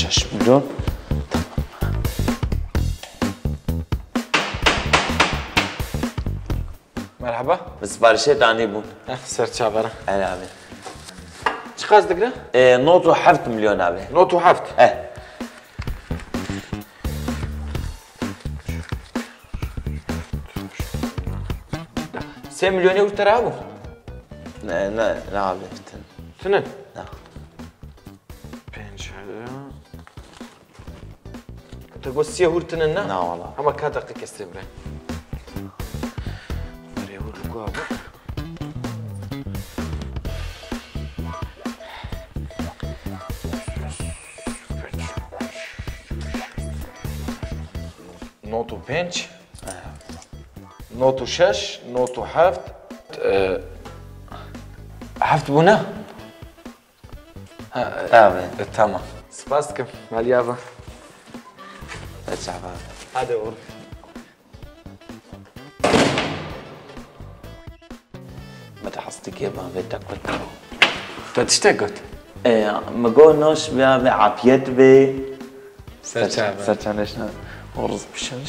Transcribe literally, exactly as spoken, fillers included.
Şş, bidon. Merhaba. Bi siparişê danî bûn. Eh, ser çavera. Erê abi. Çiqas digre? E, not û heft milyon abi. Not û heft. Eh. Sê milyonê hûr te re hebû? Ne, ne, ne abi, bitin. Tinin? Ne. Pênc, te got siyê hûr tinin, ne? Na wala. Hema ka deqîqe sê bire. Berê hûr li ku abi? Not û pênc. Not û şeş, not û heft. E, heft bûne? Ha, e, Tabii. E, tamam. Spas dikim. Maliye ba. Çava. Hadi oğlum. Me te hestikê ban vê te got. Te tiştek got? E, me got noş be, be afiyet be. Ser çava. Ser çava ne? Horoz pişen.